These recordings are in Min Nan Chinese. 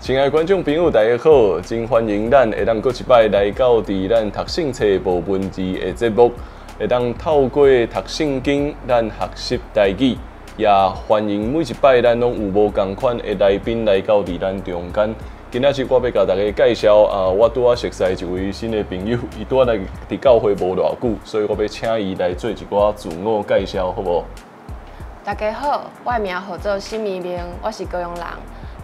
親愛觀眾朋友，大家好，真歡迎咱會當閣一擺來到佇咱讀聖冊無文字的節目，會當透過讀聖經，咱學習台語，也歡迎每一擺咱攏有無仝款的來賓來到佇咱中間。今仔日我欲共大家介紹啊，我拄仔熟似一位新的朋友，伊拄仔來佇教會無偌久，所以我欲請伊來做一寡自我介紹，好無？大家好，我的名號做沈怡明，我是高雄人。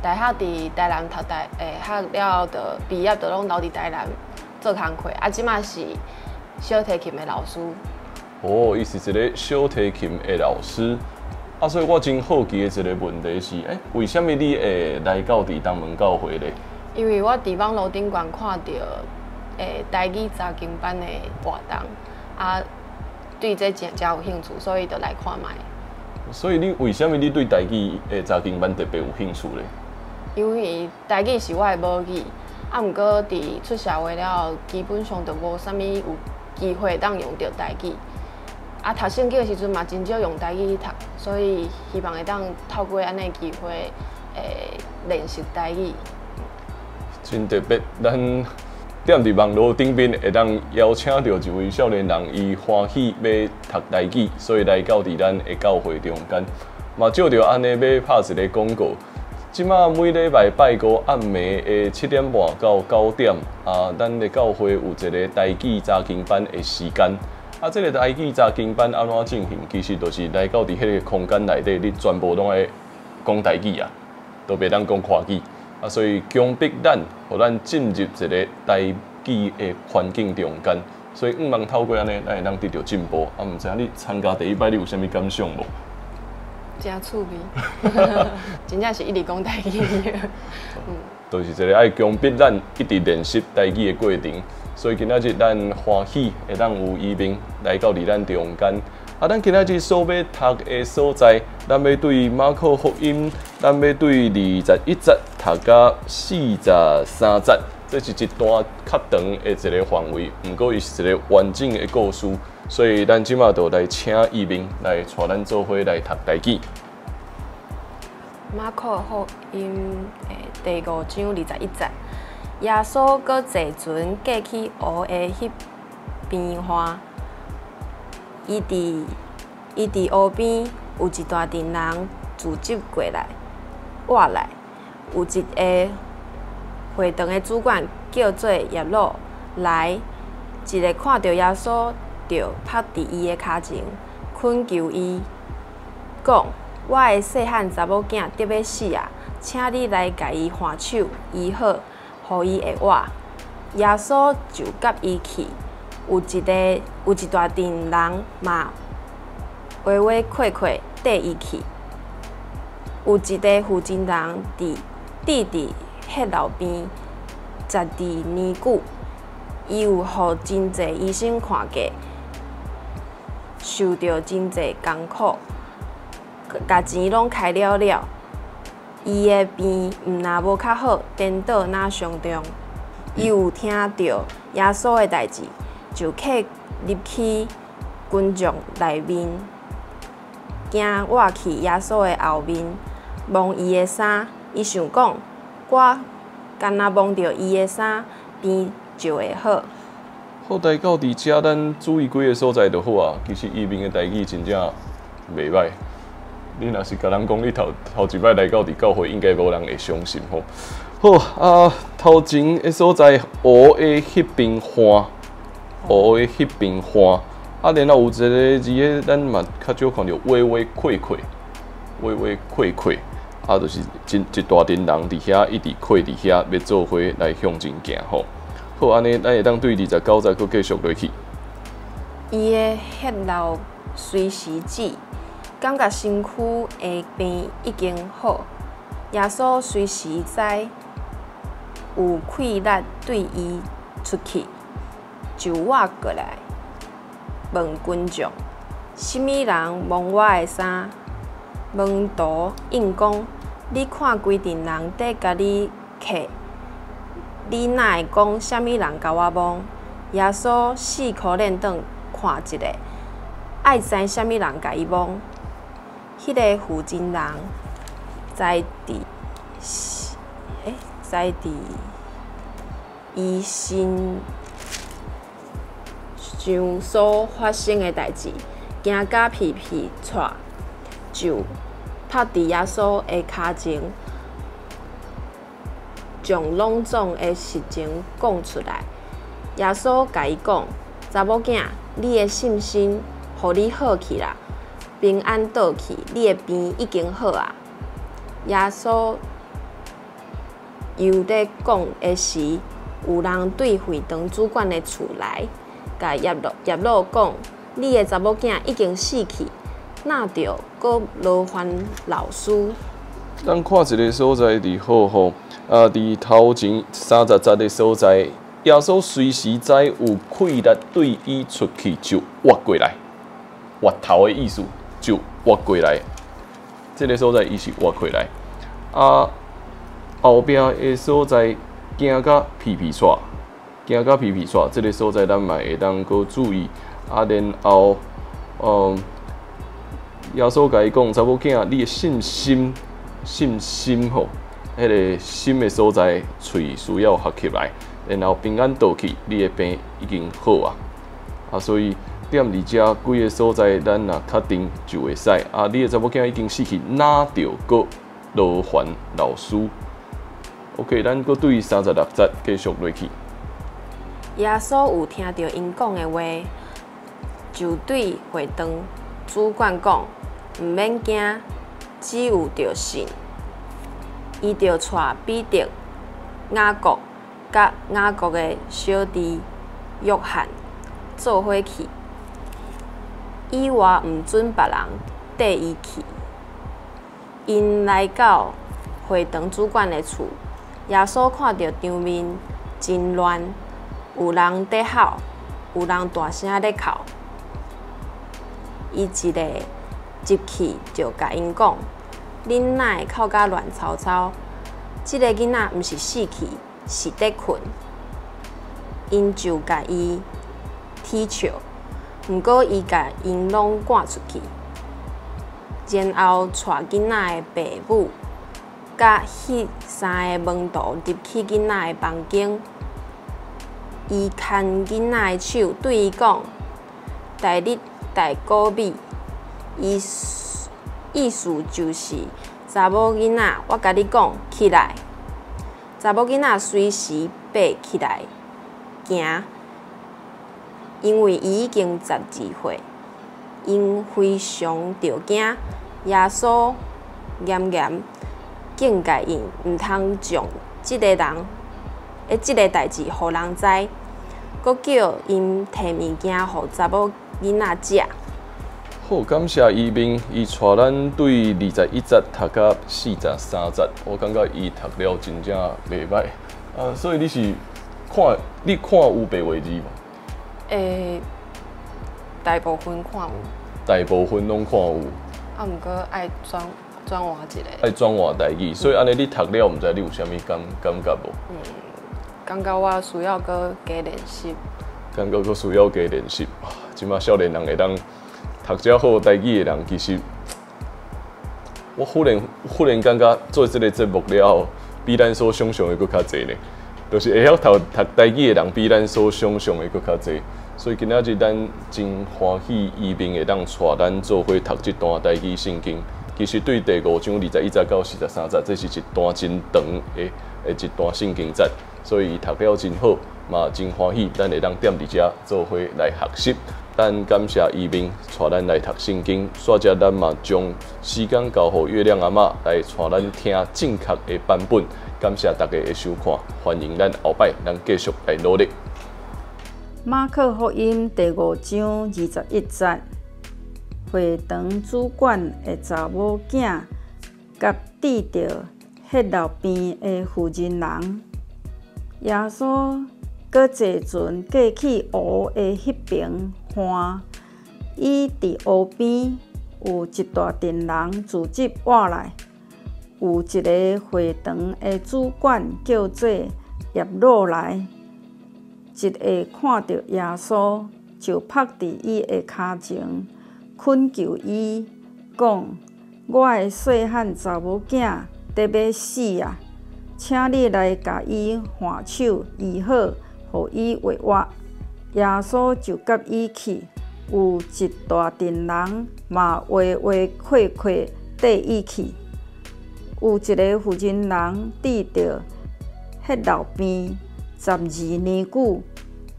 大學佇台南讀大，學了後就畢業，就攏留佇台南做工課。啊，這馬是小提琴的老師。哦，伊是一个小提琴的老師。啊，所以我真好奇的一个問題是，為啥物你會來到佇東門教會咧？因為我佇網路頂懸看著台語查經班的活動，啊，對這誠誠有興趣，所以就來看覓。所以你為啥物你對台語的查經班特別有興趣咧？因為台語是我的母語，啊，毋過佇出社會了後，基本上就無啥物有機會當用著台語。啊，讀聖經的時陣嘛，真少用台語去讀，所以希望會當透過按呢機會，練習台語。真特別，咱踮佇網路頂面會當邀請著一位少年人，伊歡喜欲讀台語，所以來到佇咱的教會中間，嘛借著按呢欲拍一个廣告。這馬每禮拜拜五暗暝的7點半到9點，啊，咱的教會有一个台語查經班的時間。啊，這个台語查經班按怎進行？其實就是來到佇彼个空間內底，你全部攏愛講台語啊，都袂當講華語。啊，所以強迫咱，予咱進入一个台語的環境中間。所以向望透過按呢，咱會當得著進步。啊，毋知影你參加第一擺，你有啥物感想無？誠趣味，真正是一直講台語。就是一个愛強迫咱一直練習台語的過程。所以今仔日咱歡喜會當有移民來到佇咱中間。啊，咱今仔日所欲讀的所在，咱欲對馬可福音，咱欲對21節讀到43節，這是一段較長的一个範圍，毋過伊是一个完整的故事。所以咱這馬就來請移民來帶咱做伙來讀台語。馬可福音第五章21節，耶穌閣坐船過去湖的彼邊岸。伊佇湖邊有一大陣人聚集過來，倚來，有一个會堂的主管叫做睚魯來，一下看著耶穌，就伏佇伊的跤前，懇求伊講：我的細漢查某囝得欲死啊，請你來共伊按手醫好，予伊會活。耶穌就佮伊去，有一大陣人嘛，圍圍括括綴伊去。有一个婦人佇血漏病12年久，伊有予真濟醫生看過，受著真濟艱苦，共錢攏開了了，伊的病毋但無較好，顛倒若傷重。伊有聽著耶穌的代誌，就客入去群眾內面，行倚去耶穌的後面，摸伊的衫。伊想講：我干焦摸著伊的衫，病就會好。好，來到佇遮，咱注意幾个所在就好啊。其實移民的台語真正袂䆀。你若是共人講你頭頭一擺來到佇教會，應該無人會相信吼。好啊，頭前的所在湖的彼邊岸，湖的彼邊岸，啊，然後有一个字个，咱嘛較少看著，圍圍括括，圍圍括括，啊，就是真一大陣人佇遐一直圍佇遐，欲做伙來向前行吼。好，按呢，咱會當對29節閣繼續落去。伊的血漏隨時止，感覺身軀的病已經好。耶穌雖是知有氣力對伊出去，就倚過來問群眾：啥物人摸我的衫？門徒應講：你看規陣人佇共你磕，你哪會講啥物人共我摸？耶穌四箍輪轉看一下，愛知啥物人共伊摸。彼个婦人知佇使佇伊身上所發生的代誌，驚甲皮皮掣，就拍佇耶穌的跤前，將攏總的實情講出來。耶穌共伊講：查某囝，你的信心予你好去啦，平安倒去，你的病已經好啊。耶穌猶咧講的時，有人對會堂主管的厝來，共睚魯講：你的查某囝已經死去，哪著閣勞煩老師？咱看一个所在佇好吼，啊，佇頭前30節的所在，耶穌隨時知有氣力對伊出去，就活過來，活頭的意思就活過來。這个所在伊是活過來，啊，後壁的所在驚甲皮皮掣，驚甲皮皮掣，這个所在咱嘛會當閣注意。啊，然後，耶穌共伊講，查某囝，你的信心，信心吼，彼个心的所在，喙需要合起來，然後平安倒去，你的病已經好啊。啊，所以踮佇遮幾个所在，咱若確定就會使。啊，你的查某囝已經死去，哪著閣勞煩老師？OK，咱閣對36節繼續落去。耶穌有聽著𪜶講的話，就對會堂主管講：毋免驚，只有著信。伊就帶彼得、雅各佮雅各的小弟約翰做伙去，以外毋准別人綴伊去。𪜶來到會堂主管的厝，耶穌看著場面真亂，有人佇吼，有人大聲咧哭。伊一个入去就共𪜶講：恁哪會哭甲亂糟糟？這个囡仔毋是死去，是佇睏。𪜶就共伊恥笑，毋過伊共𪜶攏趕出去，然後帶囡仔的爸母佮彼三个門徒入去囡仔的房間。伊牽囡仔的手，對伊講：大力大古米，意思就是，查某囡仔，我共你講，起來！查某囡仔隨時爬起來行，因為伊已經12歲。𪜶非常著驚，耶穌嚴嚴警戒𪜶，毋通將這个人的這个代誌予人知，閣叫𪜶提物件予查某囡仔食。好，感謝伊明，伊帶咱對21節讀到43節，我感覺伊讀了真正袂䆀。啊，所以你是看你看有白話字無？大部分看有。大部分攏看有。啊，毋過愛轉轉換一个。愛轉換台語，所以按呢你讀了，毋知你有啥物感覺無？嗯，感覺我需要閣加練習。感覺閣需要加練習。這馬少年人會當讀遮好台語的人，其實我忽然忽然感覺做這个節目了後，比咱所想象的閣較濟呢。就是會曉讀讀台語的人，比咱所想象的閣較濟。所以今仔日咱真歡喜，伊明會當帶咱做伙讀這段台語聖經。其實對第五章21節到43節，這是一段真長的的一段聖經節，所以伊讀了真好，嘛真歡喜，咱會當踮佇遮做伙來學習。咱感謝伊明帶咱來讀聖經，煞者咱嘛將時間交予月亮阿嬤來帶咱聽正確的版本。感謝大家的收看，歡迎咱後擺咱繼續來努力。馬可福音第五章21節，會堂主管的查某囝佮得著血漏病的婦人人，耶穌閣坐船過去湖的彼爿岸，伊佇湖邊有一大陣人聚集倚來，有一个會堂的主管叫做睚魯來，一下看著耶穌，就伏佇伊的跤前，懇求伊講：我的細漢查某囝佇欲死啊！請你來共伊按手醫好，予伊活活。耶穌就佮伊去，有一大陣人嘛圍圍括括綴伊去。有一个婦人人得著血漏病12年久，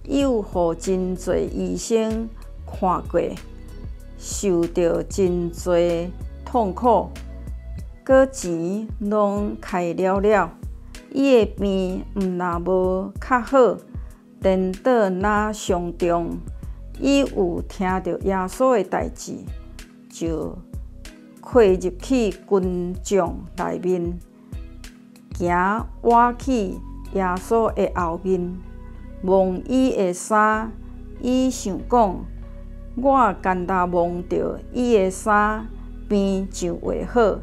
伊有予真濟醫生看過，受著真濟痛苦，閣錢攏開了了，伊的病毋但無較好，顛倒若上重。伊有聽著耶穌的代誌，就跨入去群眾內面，行倚去耶穌的後面，摸伊的衫。伊想講：我干焦摸著伊的衫，病就會好。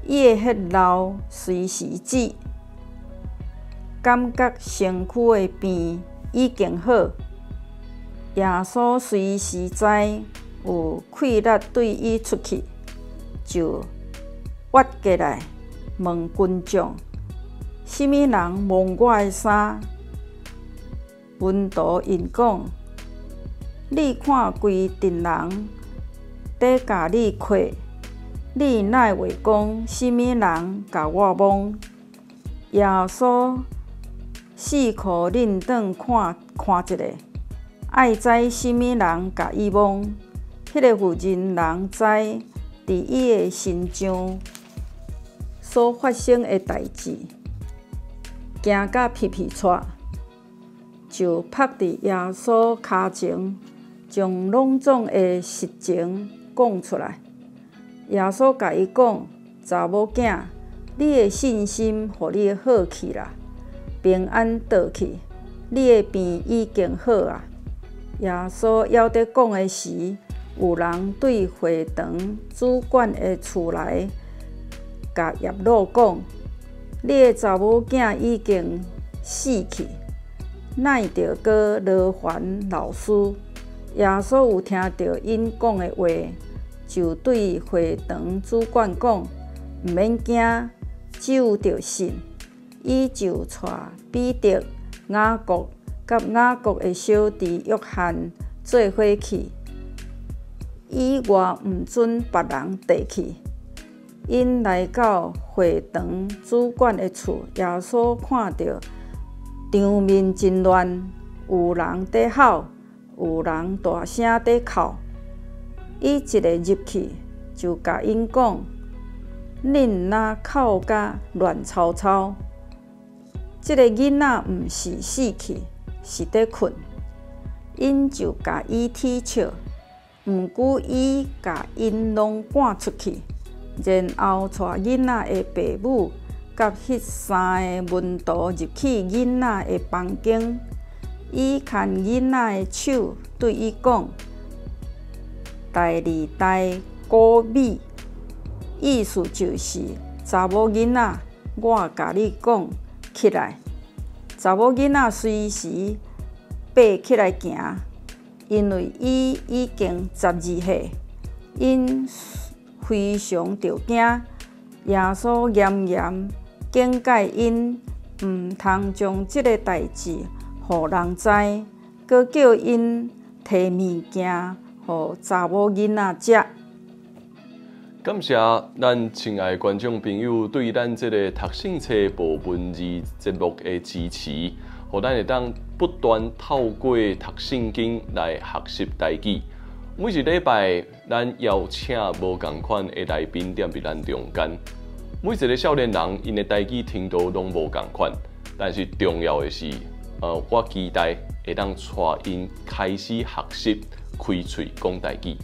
伊的血漏隨時止，感覺身軀的病已經好。耶穌隨時知有氣力對伊出去，就倚過來問群眾：啥物人摸我的衫？門徒𪜶講：你看規陣人佇共你跨，你哪會講啥物人共我摸？耶穌四箍輪轉看看一下，愛知啥物人共伊摸。彼个婦人人知佇伊的身上所發生的代誌，驚甲皮皮掣，就伏佇耶穌跤前，將攏總的實情講出來。耶穌共伊講：查某囝，你的信心予你好去啦，平安倒去，你的病已經好啊。耶穌猶佇講的時，有人對會堂主管的厝來，共睚魯講：你的查某囝已經死去，哪會著閣勞煩老師？耶穌有聽著𪜶講的話，就對會堂主管講：毋免驚，只有著信。伊就帶彼得、雅各佮雅各的小弟約翰做伙去，以外毋准別人綴去。𪜶來到會堂主管的厝，耶穌看著場面真亂，有人佇吼，有人大聲佇哭。伊一个入去，就共𪜶講：恁哪哭甲亂糟糟？這个囡仔毋是死去，是佇睏。𪜶就共伊恥笑。毋過伊共𪜶攏趕出去，然後帶囡仔的爸母佮彼三个門徒入去囡仔的房間。伊牽囡仔的手，對伊講：大利大古米，意思就是查某囡仔，我共你講，起來。查某囡仔隨時爬起來行，因為伊已經12歲。𪜶非常著驚。耶穌嚴嚴警戒𪜶，毋通將這个代誌予人知，閣叫𪜶提物件予查某囡仔食。感謝咱親愛的觀眾朋友對咱這个讀聖冊無文字節目的支持，予咱會當不斷透過讀聖經來學習台語。每一禮拜，咱邀請無仝款的來賓踮佇咱中間。每一个少年人，𪜶的台語程度攏無仝款，但是重要的是，我期待會當帶𪜶開始學習開喙講台語。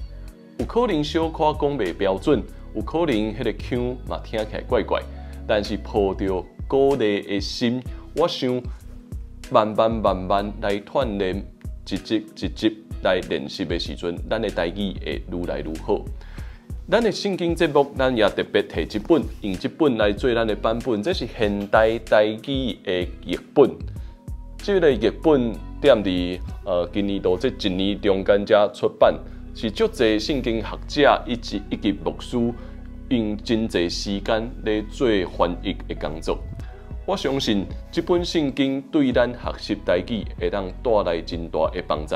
有可能小可講袂標準，有可能彼个腔嘛聽起來怪怪，但是抱著鼓勵的心，我想慢慢慢慢來鍛鍊，一集一集來練習的時陣，咱的台語會愈來愈好。咱的聖經節目，咱也特別提這本，用這本來做咱的版本，這是現代台語的譯本。這个譯本踮佇今年度這一年中間才出版，是足濟聖經學者以及牧師用真濟時間咧做翻譯的工作。我相信這本聖經對咱學習台語會當帶來真大的幫助。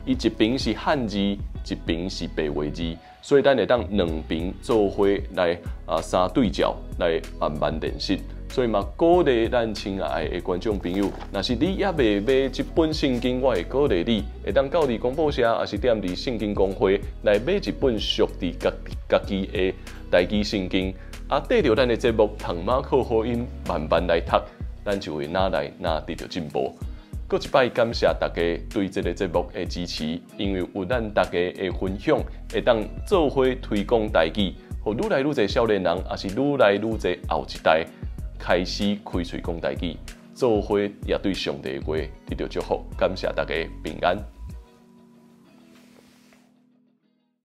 伊一邊是漢字，一邊是白話字，所以咱會當兩邊做伙來相對照來慢慢練習。所以嘛，鼓勵咱親愛的觀眾朋友，若是你猶未買這本聖經，我會鼓勵你會當到佇公布社，抑是踮佇聖經公會來買一本屬佇家家己的台語聖經。啊，綴著咱的節目《讀馬可福音》慢慢來讀，咱就會愈來愈得著進步。閣一擺感謝大家對這个節目的支持，因為有咱大家的分享，會當做伙推廣台語，予愈來愈濟少年人，抑是愈來愈濟後一代開始開喙講台語，做伙也對上帝的話得著祝福。感謝大家平安。